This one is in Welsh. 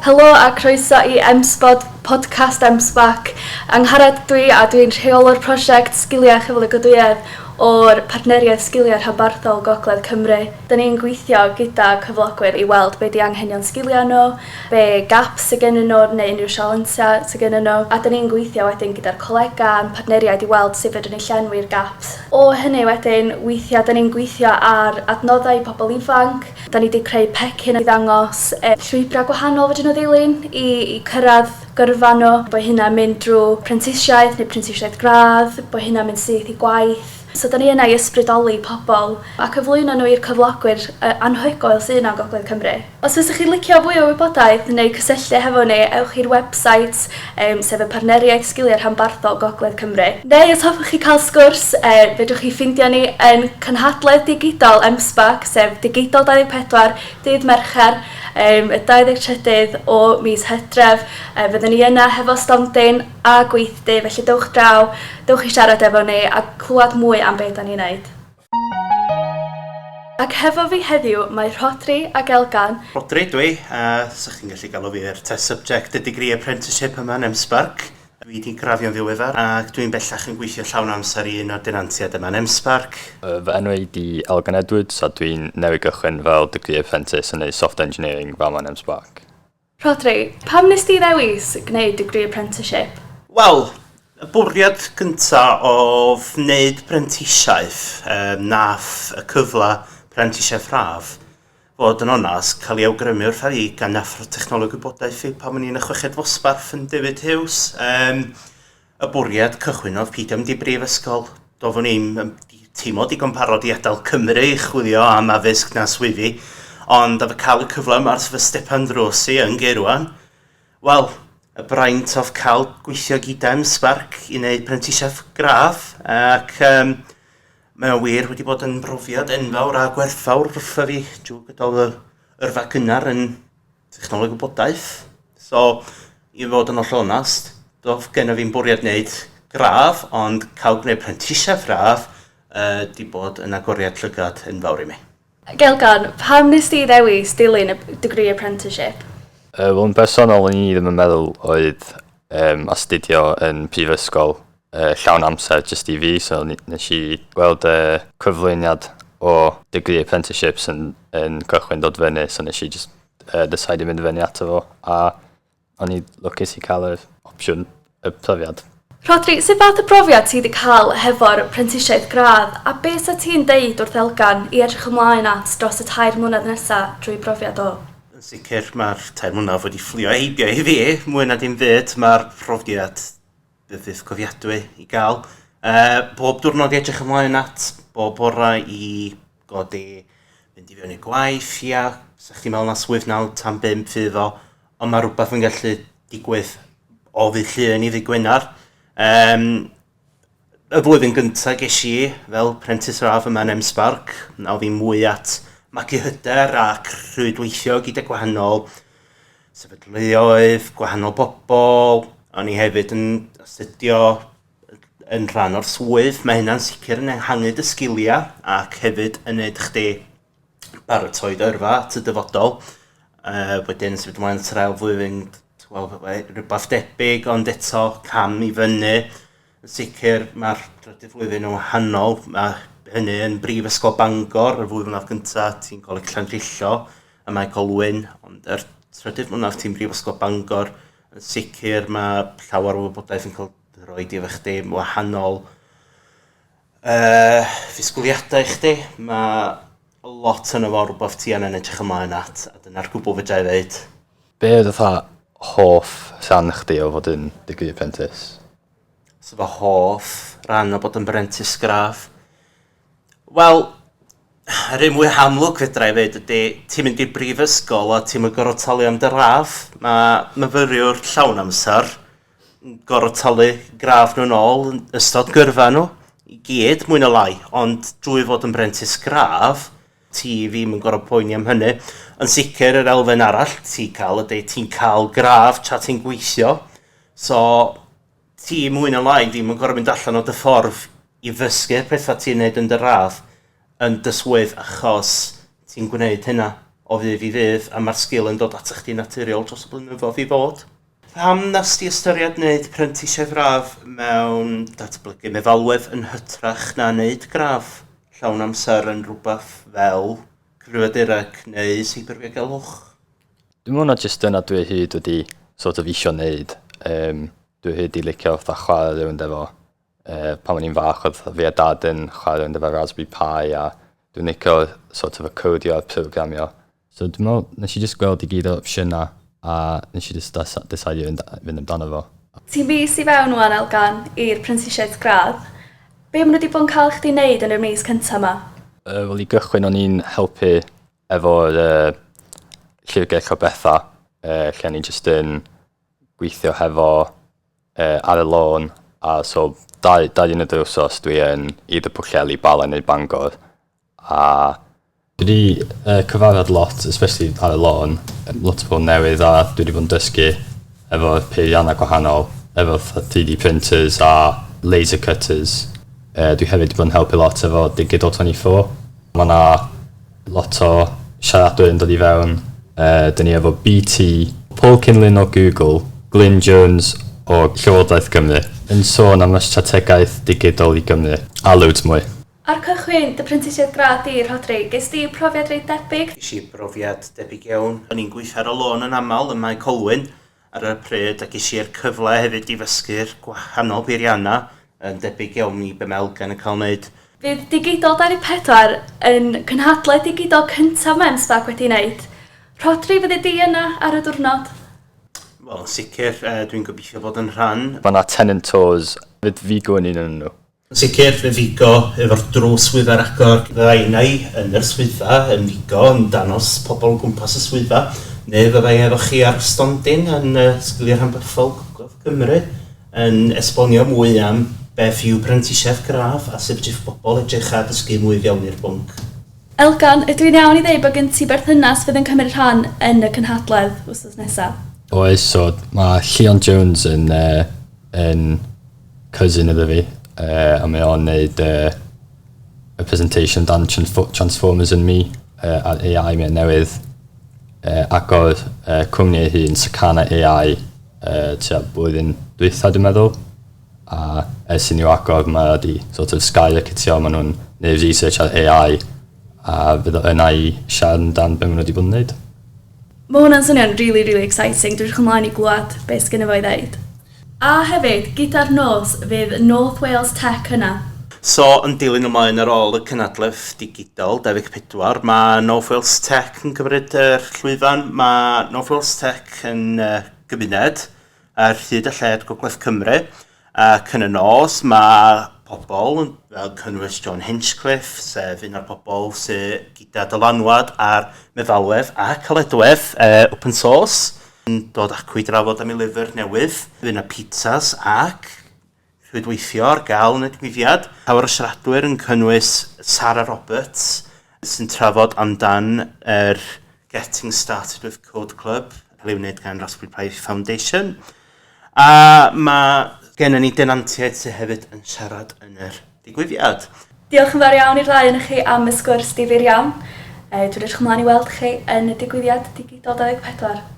Helo a croeso i M-Spod, podcast M-SParc. Angharad dwi a dwi'n rheolwr prosiect Sgiliau Chyflogadwyedd o'r Partneriaeth Sgiliau Rhanbarthol Gogledd Cymru. Da ni'n gweithio gyda cyflogwyr i weld be di anghenion sgiliau nhw, be gaps sydd gennyn nhw neu unrhyw sialensiau sydd gennyn nhw. A da ni'n gweithio wedyn gyda'r colegau a'n partneriaid i weld sut fedrwn ni llenwi'r gaps. O hynny wedyn, weithiau da ni'n gweithio ar adnoddau i pobl ifanc. Da ni wedi creu pecyn i ddangos y llwybrau gwahanol fedrwn nhw ddilyn i cyrraedd gyrfa nhw. Bo hynna'n mynd drwy prentisiaeth neu prentisiaeth gradd, bo hynna'n mynd syth i gwaith. So da ni yna i ysbrydoli pobl a cyflwyno nhw i'r cyflogwyr anhygoel sydd yna yn Gogledd Cymru. Os fysech chi'n licio fwy o wybodaeth neu cysylltu hefo ni, ewch i'r website, sef y Partneriaeth Sgiliau Rhanbarthol Gogledd Cymru. Neu os hoffech chi cael sgwrs, fedrwch chi ffindio ni yn Cynhadledd Digidol M-SParc, sef Digidol 24, dydd Mercher, y 23rd o mis Hydref. Fyddwn ni yna hefo stondin a gweithdy, felly dewch draw, dewch i siarad efo ni a clywed mwy am be da ni'n neud. Ac hefo fi heddiw mae Rhodri ac Elgan. Rhodri dwi, a 'sa chdi'n gallu galw fi yr test subject y degree apprenticeship yma yn M-SParc. Dwi 'di graddio'n ddiweddar ac dwi'n bellach yn gweithio llawn amser i un o'r denantiaid yma yn M-SParc. Fy enw i 'di Elgan Edwards a dwi'n newydd gychwyn fel degree apprentice yn neud software engineering fel 'ma yn M-SParc. Rhodri, pam nes di ddewis gwneud degree apprenticeship? Wel, y bwriad gynta oedd wneud prentisiaeth. Um, nath y cyfle prentisiaeth rhaf fod yn onast cael ei awgrymu wrtha i gan athro technoleg gwybodaeth fi pan o'n i'n y chweched ddosbarth yn David Hughes. Um, y bwriad cychwyn oedd peidio mynd i brifysgol. Doeddwn i'n teimlo digon parod i adael Cymru i chwilio am addysg na swyddi, ond efo cael y cyfle yma wrth fy stepan drws i yn Gaerwan, wel, y braint oedd cael gweithio gyda M-Sparc i wneud prentisiaeth gradd, ac um, mae o wir wedi bod yn brofiad enfawr a gwerthfawr wrtho fi drwy gydol y yrfa gynnar yn technoleg gwybodaeth. So, i fod yn holl onast, doedd gen i fi'n bwriad wneud gradd, ond cael gwneud prentisiaeth radd uh, di bod yn agoriad llygad enfawr i mi. Gelgan, pam nes di ddewis dilyn y degree apprenticeship? Wel, yn bersonol, o'n i ddim yn meddwl oedd um, astudio yn prifysgol llawn amser jyst i fi, so nes i gweld y cyflwyniad o degree apprenticeships yn, yn cychwyn dod fyny, so nes i just decide i mynd fyny ato fo, a o'n i lwcus i cael yr opsiwn, y profiad. Rhodri, sut fath o brofiad ti wedi cael hefo'r prentisiaeth gradd, a be sa ti'n deud wrth Elgan i edrych ymlaen at dros y 3 mlynedd nesa drwy brofiad o? Yn sicr, mae'r 3 mlynedd wedi fflio heibio i fi, mwy na dim byd, mae'r profiad byth cofiadwy i gael. Bob diwrnod i edrych ymlaen at, bob bora i godi, mynd i fewn i gwaith, ia, sa chdi'n meddwl na swydd 9 tan 5 fydd o, ond mae rhywbeth yn gallu digwydd o ddydd Llun i ddydd Gwener. Um, y flwyddyn gyntaf ges i fel prentis radd yma yn M-Sparc, na oedd hi'n mwy at magu hyder ac rhwydweithio gyda gwahanol sefydluoedd, gwahanol bobl. O'n i hefyd yn astudio yn rhan o'r swydd. Mae hynna'n sicr yn ehangu dy sgiliau ac hefyd yn neud chdi baratoi dy yrfa at y dyfodol. Wedyn symud ymlaen at yr ail flwyddyn, wel, rhywbeth debyg, ond eto cam i fyny. Yn sicr mae'r drydydd flwyddyn yn wahanol. Mae hynny yn Brifysgol Bangor, y flwyddyn flynedd gyntaf ti'n Coleg Llandrillo a mae Colwyn, ond yr trydydd mlynedd ti'n Brifysgol Bangor, yn sicr mae llawer o wybodaeth yn cael rhoi i efo chdi, wahanol ddisgwyliadau i chdi. Mae lot yno fo rhywbeth ti angen edrych ymlaen at, a dyna'r gwbl fedra i ddeud. Be oedd fatha hoff rhan chdi o fod yn degree apprentice? So fy hoff ran o bod yn brentis gradd? Wel, yr un mwy amlwg fedra i ddeud ydy, ti'n mynd i'r brifysgol a ti'n mynd gorfod talu am dy radd. Mae myfyriwr llawn amser yn gorfod talu gradd nhw'n ôl yn ystod gyrfa nhw i gyd, mwy na lai, ond drwy fod yn brentis gradd, ti ddim yn gorfod poeni am hynny. Yn sicr, yr elfen arall ti'n cael ydy ti'n cael gradd tra ti'n gweithio. So, ti mwy na lai ddim yn gorfod mynd allan o dy ffordd i ddysgu'r pethau ti'n neud yn dy radd yn dy swydd achos ti'n gwneud hynna o ddydd i ddydd, a mae'r sgil yn dod atach chdi naturiol dros y blynyddoedd i ddod. Pam nes di ystyried wneud prentisiaeth radd mewn datblygu meddalwedd yn hytrach na wneud gradd llawn amser yn rhywbeth fel cyfrifiadureg neu seiberddiogelwch? Dwi'n meddwl na jyst dyna dwi o hyd wedi sort of isio neud. Um, dwi o hyd 'di licio fatha chwarae rownd efo pan o'n i'n fach oedd fi a dad yn chwarae rownd efo Raspberry Pi a dwi'n licio sort of y codio a'r programio. So dwi'n meddwl nes i jyst gweld i gyd o'r opsiynau a nes i jyst decidio fynd, fynd amdano fo. Ti'n fis i fewn wan Elgan i'r prentisiaeth gradd. Be maen nhw wedi bod yn cael chdi wneud yn y mis cyntaf 'ma? Wel i gychwyn o'n i'n helpu efo'r llyfrgell o bethau lle o'n i jyst yn gweithio hefo ar y lôn a so dau dau diwrnod yr wsos dwi yn either Pwllheli, Bala neu Bangor a dwi 'di yy cyfarfod lot especially ar y lôn lot o bobl newydd a dwi 'di bod yn dysgu efo peiriannau gwahanol efo fatha 3D printers a laser cutters. Dwi hefyd 'di bod yn helpu lot efo Digidol 24. Ma' 'na lot o siaradwyr yn dod i fewn. Dyn ni efo BT, Paul Kinlan o Google, Glyn Jones o Llywodraeth Cymru yn sôn am y strategaeth digidol i Gymru, a loads mwy. Ar cychwyn dy prentisiaeth gradd di, Rhodri, ges di profiad reit debyg? Ges i brofiad debyg iawn. O'n i'n gweithio ar y lôn yn aml ym Mae Colwyn ar y pryd a ges i'r cyfle hefyd i ddysgu'r gwahanol beiriannau yn debyg iawn i be mae Elgan yn cael wneud. Fydd Digidol 24 yn cynhadledd digidol cyntaf mae M-SParc wedi wneud. Rhodri, fyddi di yna ar y diwrnod? Wel, yn sicr, dwi'n gobeithio bod yn rhan. Mae 'na tenant tours, fydd Vigo yn un ohonyn nhw. Yn sicr, fe Vigo, efo'r drws swyddfa ar agor, fydda i yn yr swyddfa yn Vigo yn danos pobl o gwmpas y swyddfa, neu fydda i efo chi ar stondin yn Sgiliau Rhanbarthol Gogledd Cymru yn esbonio mwy am beth yw prentisiaeth gradd a sut fedrith bobl edrych a dysgu mwy fewn i'r bwnc. Elgan, ydw i'n iawn i ddeud bod gen ti berthynas fydd yn cymryd rhan yn y cynhadledd wythnos nesaf? Oes, so mae Llion Jones yn, uh, yn cousin iddo fi a mae o'n neud y presentation dan Transformers and Me ar AI mae o newydd agor cwmni ei hun Sakana AI tua blwyddyn dwytha dwi'n meddwl a ers i nhw agor mae o 'di sort of skyrocketio ma' nhw'n neud research ar AI a fydd o yna i siarad amdan be' ma' nhw 'di bod yn neud. Ma' hwnna'n swnio'n rili rili exciting dwi edrych ymlaen i glwad be' sgynno fo i ddeud. A hefyd, gyda'r nos fydd North Wales Tech yna. So, yn dilyn ymlaen ar ôl y cynhadledd digidol 24, mae North Wales Tech yn cymryd yr llwyfan. Mae North Wales Tech yn gymuned ar hyd a lled Gogledd Cymru, ac yn y nos mae pobl fel cynnwys John Hinchcliffe, sef un o'r pobl sydd gyda dylanwad ar meddalwedd a caledwedd open source, yn dod acw i drafod am ei lyfr newydd. Fydd yna pizzas ac rhwydweithio ar gael yn y digwyddiad. Llawer o siaradwyr yn cynnwys Sara Roberts, sy'n trafod amdan yr Getting Started with Code Club, cael ei wneud gan Raspberry Pi Foundation. A mae gennym ni denantiaid sydd hefyd yn siarad yn yr digwyddiad. Diolch yn fawr iawn i'r ddau ohonoch chi am y sgwrs difyr iawn. Dwi'n edrych ymlaen i weld chi yn y digwyddiad Digidol 24.